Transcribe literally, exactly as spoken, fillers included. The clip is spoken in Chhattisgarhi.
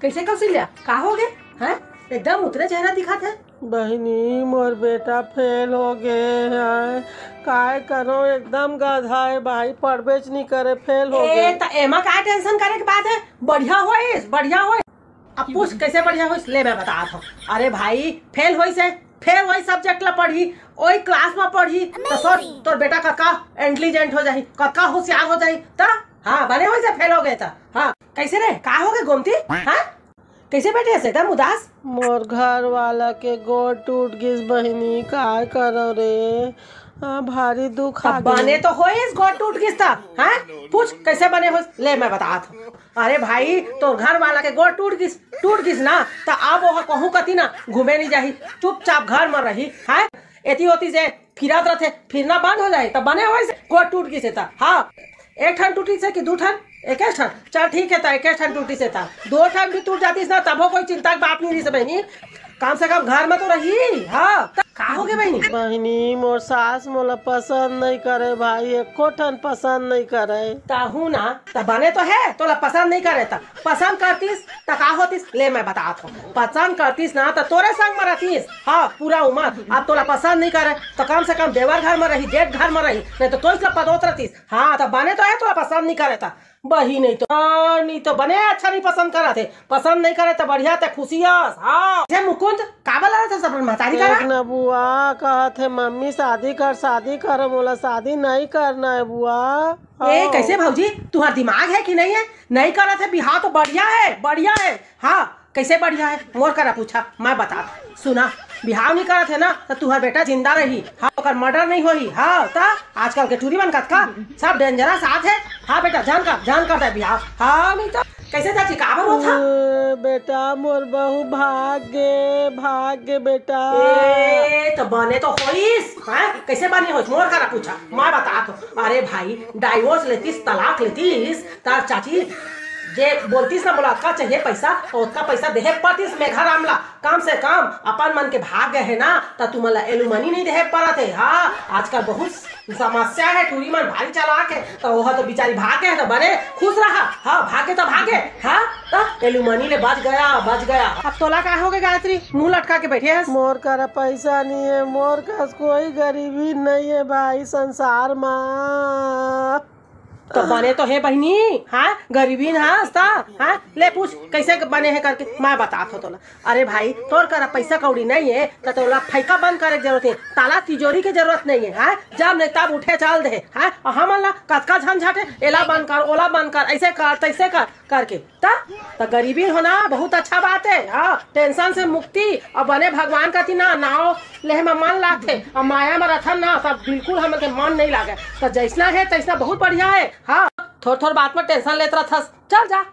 कइसे कौशल्या, का हो गे? हैं, एकदम उतरे चेहरा दिखत हे। बहिनी, मोर बेटा फेल हो गे हे। काय करो, एकदम गधा हे भाई, पढ़बेच नइ करे, फेल हो गे। त एमा का टेंशन करे के बात हे? बढ़िया होइस, बढ़िया होइस। अब पूछ, कइसे बढ़िया होइस? ले, मैं बतात हंव। अरे भाई, फेल होइस हे, फेल वही सब्जेक्ट ला पढ़ही, वही क्लास में पढ़ही, त सोच, तोर बेटा कतका इंटेलिजेंट हो जाही, कतका होशियार हो जाही। त हाँ, बने होइस हे, फेल हो गे त। हाँ, कइसे रे, का हो गे गोमती? हाँ, कइसे बैठे हस एकदम उदास? मोर घर वाला के गोड़ टूट गिस बहिनी, काय करो रे? हाँ, भारी दुख आ गे। बने तो होइस, गोड़ टूट गिस त। हाँ, पूछ, कइसे बने होइस? ले, मैं बतात हंव। अरे भाई, तोर घर वाला के गोड़ टूट गिस, टूट गिस ना, त अब ओह कहूँ कती ना घूमे नइ जाही, चुपचाप घर म रही। हैं, एती ओती जे फिरत रथे, फिरना बंद हो जाही, त बने होइस हे, गोड़ टूट गिस हे त। हाँ, एक ठन टूटिस हे कि दू ठन? एके ठन। चल ठीक हे त, एके ठन टूटिस हे त, दू ठन भी टूट जातिस ना, तभो कोई चिंता के बात नइ रहिस बहिनी। कम से कम घर म तो रही। हाँ, त का हो गे बहिनी? बहिनी, मोर सास मोला पसंद नइ करे भाई, एको ठन पसंद नइ करे। तहूँ ना, त बने तो हे, तोला पसंद नइ करे त। पसंद करतिस त का होतिस? ले, मैं बतात हंव। पसंद करतिस ना त तोरे संग म रहतिस, हाँ, पूरा उमर। अब तोला पसंद नइ करे त कम से कम देवर घर म रही, जेठ घर म रही, नइ त तोइस ला पदोत रहतिस। हाँ, त बने तो हे, तोला पसंद नइ करे त। बहिनी तो, हाँ, नइ तो बने अच्छा नइ पसंद करत हे, पसंद नइ करे त बढ़िया, ते खुशी हस। हाँ, हे मुकुंद, काबर लड़त हस अपन महतारी करा? देख ना बुआ, कहत हे, "मम्मी, शादी कर, शादी कर।" मोला शादी नइ करना हे बुआ। ए, हाँ। कइसे भौजी, तुंहर दिमाग हे कि नइ हे? नइ करत हे बिहाव तो बढ़िया हे, बढ़िया हे। हाँ, कइसे बढ़िया हे? मोर करा पूछा, मैं बतात हंव। सुना, बिहाव नइ करत हे ना, त तुंहर बेटा जिंदा रही। हाँ, ओकर मर्डर नइ होही। हाँ, त आजकल के टूरी मन कतका सब डेंजरस आत हे। हाँ बेटा, झन कर, झन कर दे बिहाव। हाँ, नइ त कइसे चाची, काबर रोत हस? ए, बेटा, मोर बहू भाग गे, भाग गे बेटा। ए, त बने तो होइस, हैं? कइसे बने होइस? मोर करा पूछा, मैं बतात हंव। अरे भाई, डाइवोर्स लेतिस, तलाक लेतिस, त चाची जे बोलतिस ना, मोला अतका चाहिए पइसा, अउ ओतका पइसा देहे परतिस मेघाराम ला। कम से कम अपन मन के भाग गे हे ना, त तुमन ला एलुमनी नइ देहे परत हे। हाँ, आजकल बहुत समस्या हे, टूरी मन भारी चालाक हे, त ओह तो बिचारी भाग गे हे, त बने खुश रहा। हाँ, भाग गे त भाग गे, हाँ, त एलुमनी ले बच गया, बच गया। अब तोला का हो गे गायत्री, मुंह लटका के बैठे हस? मोर करा पइसा नइ हे, मोर कस कोई गरीबी नइ हे भाई संसार मा। त बने तो हे बहिनी, हाँ, गरीबीन हस त, हाँ, ले पूछ, कइसे बने हे करके, मैं बतात हंव तोला। अरे भाई, तोर करा पइसा कौड़ी नइ हे, त तोला फइका बंद करे के जरूरत हे, ताला तिजोरी के जरूरत नइ हे, हाँ, जब नइ तब उठे चल दे, हाँ, अउ हमन ला कतका झंझट हे, एला बंद कर, ओला बंद कर, अइसे कर, तइसे कर, करके। त, त गरीबी होना बहुत अच्छा बात हे, हाँ, टेंशन से मुक्ति, अउ बने भगवान कति ना नाव लेहे म मन लागथे, अउ माया म रथन ना, त बिल्कुल हमन के मन नइ लागे। त जइसना हे, तइसना बहुत बढ़िया हे, हाँ, थोर थोर बात म टेंशन लेत रथस, चल जा।